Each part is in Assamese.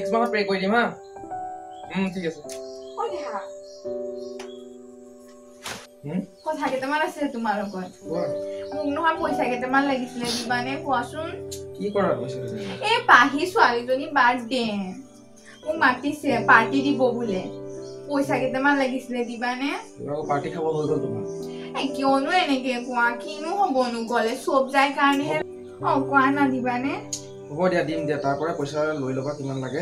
নেক্সট মাহত পে' কৰি দিম। হা, ঠিক আছে। কথা কেইটামান আছে তোমাৰ লগত। মোক নহয় পইচা কেইটামান লাগিছিলে, দিবানে কোৱাচোন? কি কৰা পইচা? এই পাহি ছোৱালীজনী বাৰ্থডে, মোক মাতিছে, পাৰ্টি দিব বোলে, পইচা কেইটামান লাগিছিলে, দিবানে? পাৰ্টি খাব হৈ গ'ল তোমাৰ? এই কিয়নো এনেকে কোৱা, কিনো হ'বনো গ'লে চব যায় কাৰণেহে। অ কোৱা না, দিবানে? হ'ব দিয়া, দিম দিয়া, তাৰ পৰা পইচা লৈ ল'বা কিমান লাগে।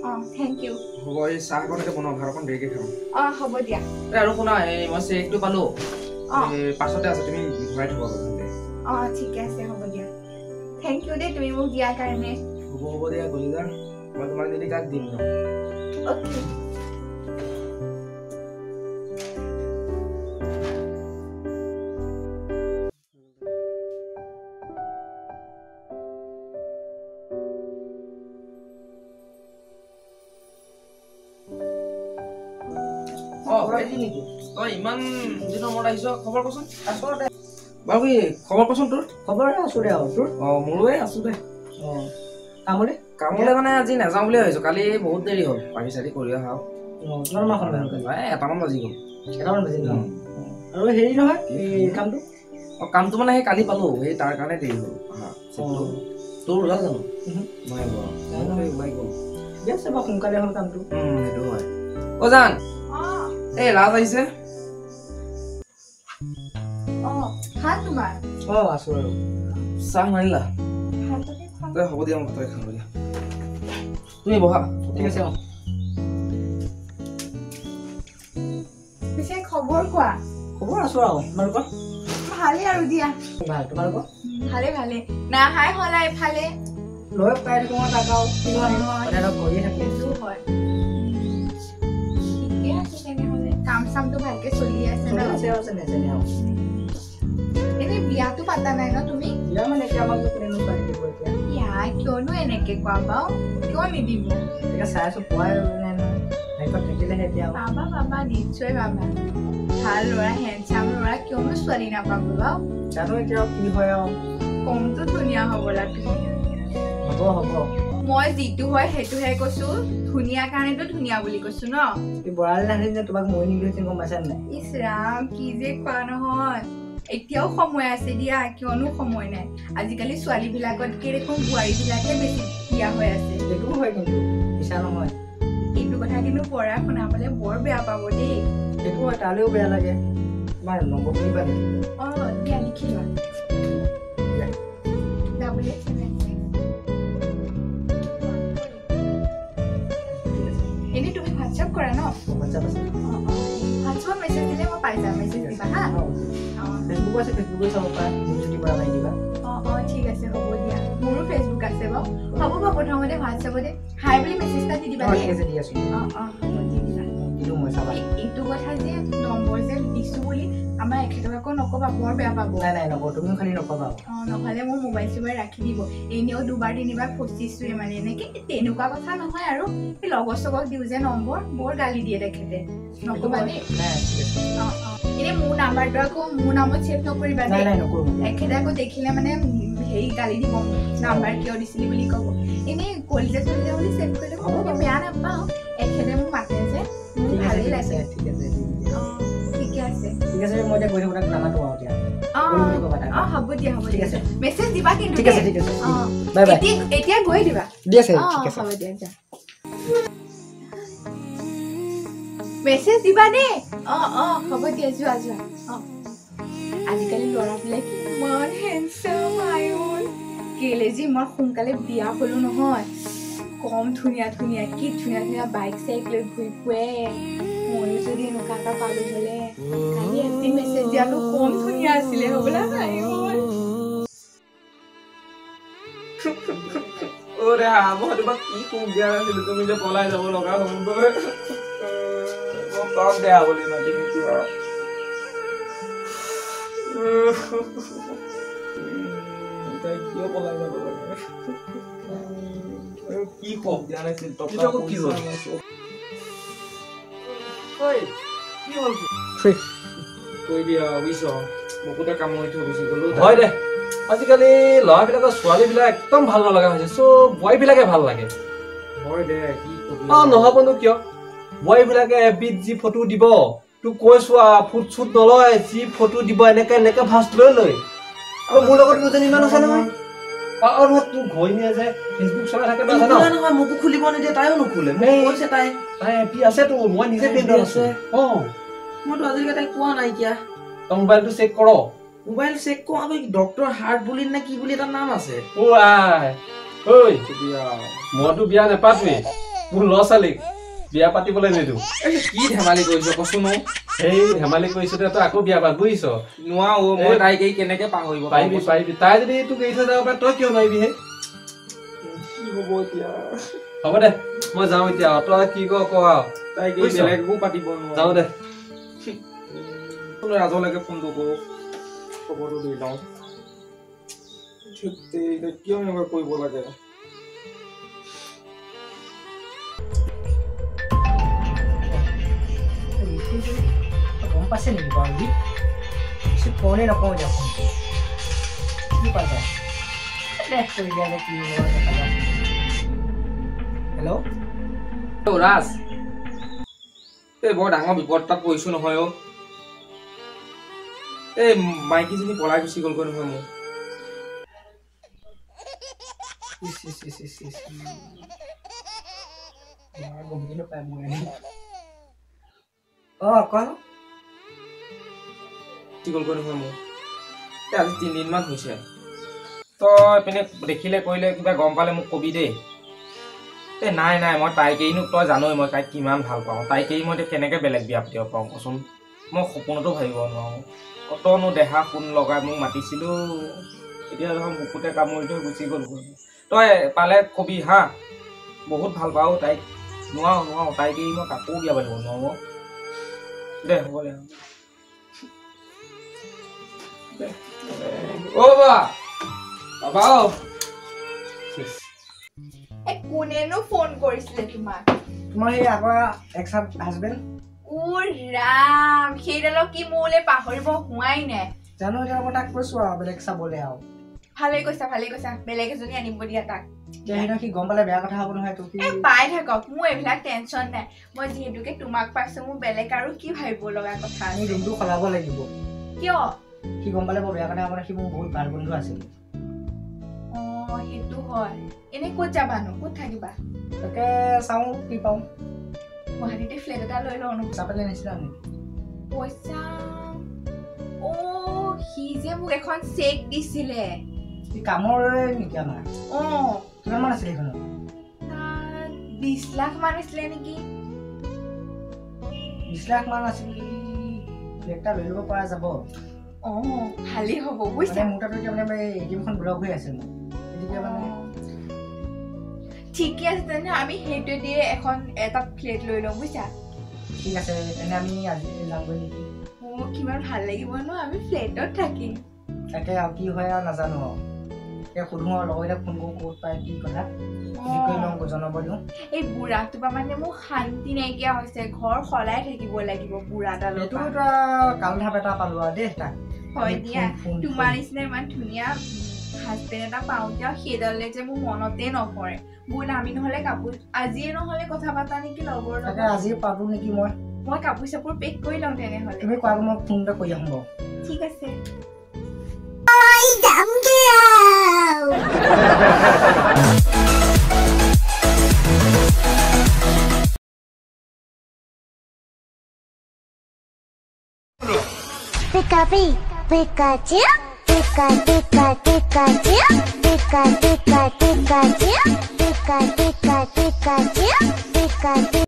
অ thank U. হ'ব, এই চাহকণকে বনাওঁ, ভাত অকণ দেৰিকে খাম। অ হ'ব দিয়া। এই আৰু শুনা, এই মই চেকটো পালোঁ, পাছতে আছে, তুমি ভৰাই থ'বা। অ ঠিকে আছে, হ'ব দিয়া। Thank U দেই তুমি মোক দিয়াৰ কাৰণে। হ'ব হ'ব দিয়া কলিজা, মই তোমাক নিদি কাক দিম ন? অ'কে। তই ইমান দিনৰ মূৰত আহিছ, খবৰ কচোন? আছো দে। বাৰু কি খবৰ কচোন তোৰ? খবৰ আছো দে। আৰু তোৰ? অ মোৰো আছো দে। অ কামলে? কামলে মানে আজি নাযাওঁ বুলি ভাবিছো, কালি বহুত দেৰি হ'ল, পাৰ্টি চাৰ্টি কৰি অহা। কিমান মান হ'ল কালি? এটামান বাজি গ'ল। এটামান বাজি গ'ল। আৰু হেৰি নহয়, এই কামটো? অ কামটো মানে সেই কালি পালো, সেই তাৰ কাৰণে দেৰি হ'ল। তোৰ ওলাল জানো? নাই ওলাই গ'ল। ঠিক আছে বাৰু, সোনকালে হ'ল কামটো। সেইটো হয়। অ জান, এই ৰাজ আহিছে। অ ভাল তোমাৰ? অ আছো। আৰু চাহ নানিলা? হ'ব দিয়া, মই ভাতকে খাম দিয়া, তুমি বহা। ঠিক আছে। অ পিছে খবৰ কোৱা? খবৰ আছো আৰু, তোমালোকৰ? ভালেই আৰু দিয়া। ভাল, তোমালোকৰ? ভালে ভালে। নাহাই হ'লা এইফালে? লগ পাই থাকো তাক আৰু, কৰিয়ে থাকো। সেইটো হয়, ঠিকে আছে তেনেহ'লে। কাম চামটো ভালকে চলি আছে ন? এনেই বিয়াটো পাতা নাই ন তুমি? বিয়া মানে এতিয়া আমাক কোনেনো ছোৱালী দিব এতিয়া? ইয়া কিয়নো এনেকে কোৱা বাৰু, কিয় নিদিব? এতিয়া চাই আছো, পোৱাই নাই নহয়, ভাগ্যত থাকিলেহে এতিয়া। পাবা পাবা, নিশ্চয় পাবা। ভাল ল'ৰা, হেণ্ডচাম ল'ৰা, কিয়নো ছোৱালী নাপাব বাৰু? জানো এতিয়া কি হয় আৰু। কমটো ধুনীয়া হ'বলা তুমি। হ'ব হ'ব। মই যিটো হয় সেইটোহে কৈছো, ধুনীয়া কাৰণেতো ধুনীয়া বুলি কৈছো ন। বৰালি নাছিল যে তোমাক মই নিদিওঁ, গম পাইছা নাই? ইছ ৰাম, কি যে কোৱা নহয়। এতিয়াও সময় আছে দিয়া, কিয়নো সময় নাই। আজিকালি ছোৱালী বিলাকতকে দেখোন বোৱাৰী বিলাকে বেছি বিয়া হৈ আছে। সেইটোও হয় কিন্তু, মিছা নহয়। এইটো কথা কিন্তু পঢ়া শুনাবলে বৰ বেয়া পাব দেই। সেইটো হয়, তালৈও বেয়া লাগে। তোমাৰ নম্বৰ দিবা নেকি? অ দিয়া, লিখি লোৱা। 88 7। এনেই তুমি হোৱাটছএপ কৰা ন? হোৱাটছএপ আছে। হোৱাটছএপত মেছেজ দিলে মই পাই যাম, মেছেজ দিবা হা। ফেচবুকো আছে, ফেচবুকো চাব পাৰা, যদি পৰা মাৰি দিবা। অ অ ঠিক আছে, হ'ব দিয়া। মোৰো ফেচবুক আছে বাৰু। হ'ব বাৰু, প্ৰথমতে হোৱাটছএপতে হাই বুলি মেছেজ এটা দি দিবা দেই। ঠিক আছে, দি আছো। অ অ হ'ব, দি দিবা। দিলো মই, চাবা। এইটো কথা যে নম্বৰ যে দিছো বুলি আমাৰ এখেতক আকৌ নকবা, বৰ বেয়া পাব। নাই নাই নকওঁ, তুমিও খালি নকবা। অ নহ'লে মোৰ মোবাইল চোবাইল ৰাখি দিব। এনেও দুবাৰ তিনিবাৰ ফচিছোৱে মানে, এনেকে তেনেকুৱা কথা নহয় আৰু, এই লগৰ চগক দিওঁ যে নম্বৰ, বৰ গালি দিয়ে তেখেতে। নকবা দেই। অ অ এনেই মোৰ নাম্বাৰটো আকৌ মোৰ নামত ছেভ নকৰিবা দেই। এখেতে আকৌ দেখিলে মানে হেৰি গালি দিব মোক, নাম্বাৰ কিয় দিছিলি বুলি ক'ব। এনেই কলিজা চলিজা বুলি ছেভ কৰিলে মই বেয়া নাপাওঁ, এখেতে মোক মাতে যে মোৰ ভালেই লাগে। ঠিক আছে, অ ঠিকে আছে। ঠিক আছে, মই এতিয়া গৈ থাকোঁ, তাক নামাতো আৰু এতিয়া। অ অ হ'ব দিয়া, হ'ব ঠিক আছে। মেছেজ দিবা কিন্তু। ঠিক আছে, ঠিক আছে। Bye bye. এতিয়া গৈ দিবা। দি আছে। ঠিক আছে, হ'ব দিয়া, যা। মেছেজ দিবা দেই। অ অ হ'ব দিয়া, যোৱা যোৱা। অ আজিকালি ল'ৰাবিলাক ইমান হেণ্ডচাম, আইঅ কেলে যে ইমান সোনকালে বিয়া হ'লো নহয়। কম ধুনীয়া ধুনীয়া, কি ধুনীয়া ধুনীয়া বাইক চাইক লৈ ঘূৰি ফুৰে। ময়ো যদি এনেকুৱা এটা পালো হ'লে, কালি এফ মেছেজ দিয়াটো কম ধুনীয়া আছিলে হ'বলা। অ দেহা, মই তোমাক কি সুখ দিয়া নাছিলো, তুমি যে পলাই যাব লগা হ'ল। মই কম দেহা বুলি মাতি নিদিওঁ আৰু। তাই কিয় পলাই যাব লাগে? কি সুখ দিয়া নাছিল, টকা কি হ'ল? কি হ'ল কৈ দিয়া বুজিছ, বহুতে কামুৰি থৈ গুচি গ'লো। হয় দে, আজিকালি ল'ৰাবিলাকৰ ছোৱালীবিলাক একদম ভাল নলগা হৈছে, চব বোৱাৰীবিলাকে ভাল লাগে। হয় দে, কি কবি। অ নহ'বনো কিয়, বোৱাৰীবিলাকে এফবিত যি ফটো দিব, তোক কৈছো আৰু ফুট চুট নলয়, যি ফটো দিব এনেকে এনেকে ভাঁজ লৈ লৈ। আৰু মোৰ লগত দুজনীমান আছে নহয়। আৰু নহয় তোৰ ঘৈণীয়ে যে ফেচবুক চলাই থাকে ন? নহয়, মোকো খুলিব নিদিয়ে, তাইও নোখোলে। মোক কৈছে তাই, তাই এফবি আছেতো, মই নিজে ফ্ৰেণ্ডত আছো। অ মইতো আজিলৈকে তাইক কোৱা নাইকিয়া। তই মোবাইলটো চেক কৰ। মোবাইল চেক কৰোঁ আকৌ, ডক্টৰ হাৰ্ট বুলি নে কি বুলি এটা নাম আছে। অ আই ঐ, মইতো বিয়া নাপাতোৱেই, মোৰ ল'ৰা ছোৱালীক বিয়া পাতিবলৈ নিদিওঁ। কি ধেমালি কৰিছ কচোন? এই ধেমালি কৰিছো দে, তই আকৌ বিয়া পাত বুজিছ? নোৱাৰো মই, তাইক এই কেনেকে পাহৰিব পাৰিবি? পাৰিবি, তাই যদি তোক এৰি থৈ যাব পাৰে, তই কিয় নোৱাৰিবি হে? কি হ'ব এতিয়া? হ'ব দে, মই যাওঁ এতিয়া, তই কি ক ক আৰু। তাইক এই বেলেগকো পাতিব নোৱাৰো। যাওঁ দে। ৰাজলৈকে ফোনটো কৰোঁ, খবৰটো দি লওঁ। কিয় এনেকুৱা কৰিব লাগে? গম পাইছে নেকি বাৰু? বেছি কওঁনে নকওঁ এতিয়া ফোনটো কি পাই যায় দে, কৰি দিয়া যে কি হ'ব দেখা যাওক। হেল্ল' ৰাজ, এই বৰ ডাঙৰ বিপদ এটাত পৰিছোঁ নহয় অ'। এই মাইকীজনী পলাই গুচি গ'লগৈ নহয় মোৰ। অঁ কোৱা। গুচি গ'লগৈ নহয় মোৰ, এই আজি 3 দিনমান হৈছে। তই এইপিনে দেখিলে কৰিলে কিবা গম পালে মোক কবি দেই। এই নাই নাই, মই তাইকেইনো, তই জানই মই তাইক কিমান ভাল পাওঁ। তাইকেই মই এতিয়া কেনেকৈ বেলেগ বিয়া পাতিব পাৰোঁ কচোন? মই সপোনতো ভাবিব নোৱাৰোঁ। অতনো দেহা ফোন লগাই মোক মাতিছিলোঁ, এতিয়া দেখোন বুকুতে কামুৰি থৈ গুচি গ'লগৈ। তই পালে কবি হা, বহুত ভাল পাওঁ তাইক। নোৱাৰোঁ নোৱাৰোঁ, তাইক এৰি মই কাকো বিয়া পাতিব নোৱাৰোঁ। দে হ'ব দে। অ' বাবা বাবা অ'। এই কোনেনো ফোন কৰিছিলে তোমাক? তোমাৰ সেই আগৰ এক্স হাজবেণ্ড। ও ৰাম, সেইডালক কি মোলৈ পাহৰিব হোৱাই নাই। জানো, এতিয়া মই তাক কৈছো আৰু বেলেগ চাবলৈ আৰু। ভালেই কৈছা, ভালেই কৈছা, বেলেগ এজনী আনিব দিয়া তাক। এতিয়া সেইদিনা সি গম পালে বেয়া কথা হ'ব নহয় তোক। এই পাই থাকক, মোৰ এইবিলাক টেনচন নাই। মই যিহেতুকে তোমাক পাইছো, মোৰ বেলেগ আৰু কি ভাবিব লগা কথা আমি আছে? ৰুমটো সলাব লাগিব। কিয়? সি গম পালে বৰ বেয়া কথা হ'ব, সি মোৰ বহুত ভাল বন্ধু আছিল। অ সেইটো হয়। এনেই ক'ত যাবানো, ক'ত থাকিবা? তাকে চাওঁ কি পাওঁ। গুৱাহাটীতে ফ্লেট এটা লৈ লওঁ ন। পইচা পালে নিছিলা নেকি? পইচা, অ সি যে মোক এখন চেক দিছিলে। সি কামৰে নেকি আমাৰ? অ। কিমান মান আছিলে সেইখনত? তাত 20 লাখ মান আছিলে নেকি। 20 লাখ মান আছিল, ফ্লেট এটা লৈ ল'ব পৰা যাব। অ ভালেই হ'ব মানে বুজিছা। মোৰ তাতো এতিয়া মানে এ টি এমখন ব্লক হৈ আছে মোৰ, গতিকে মানে ঠিকে আছে তেনে, আমি সেইটো দিয়ে এখন এটা ফ্লেট লৈ লওঁ বুজিছা। ঠিক আছে তেনে, আমি আজি যামগৈ নেকি? অ কিমান ভাল লাগিব ন, আমি ফ্লেটত থাকিম। তাকে আৰু কি হয় আৰু নাজানো আৰু। এতিয়া সুধো আৰু লগৰকেইটাক ফোন কৰোঁ, ক'ত পায় কি কথা সুধি কৰি লওঁ, জনাব দিওঁ। এই বুঢ়াটোৰ পৰা মানে মোৰ শান্তি নাইকিয়া হৈছে, ঘৰ সলাই থাকিব লাগিব বুঢ়াডালৰ সেইটো পৰা। এটা কাল ধাপ এটা পালো আৰু দেই তাক। হয় দিয়া। ফোন, তোমাৰ নিচিনা ইমান ধুনীয়া হাজবেণ্ড এটা পাওঁতে আৰু সেইডালে যে মোৰ মনতে নপৰে। বোল আমি নহ'লে কাপোৰ আজিয়ে নহ'লে কথা পাতা নেকি লগৰ তাকে লগত? আজিয়ে পাতো নেকি মই। মই কাপোৰ চাপোৰ পেক কৰি লওঁ তেনেহ'লে। তুমি কোৱা, মই ফোন এটা কৰি আহোঁ বাৰু। ঠিক আছে। যামগে আৰু। Pika Pikachu, Pika Pika Pikachu, Pika Pika Pikachu, Pika Pika Pikachu, Pika.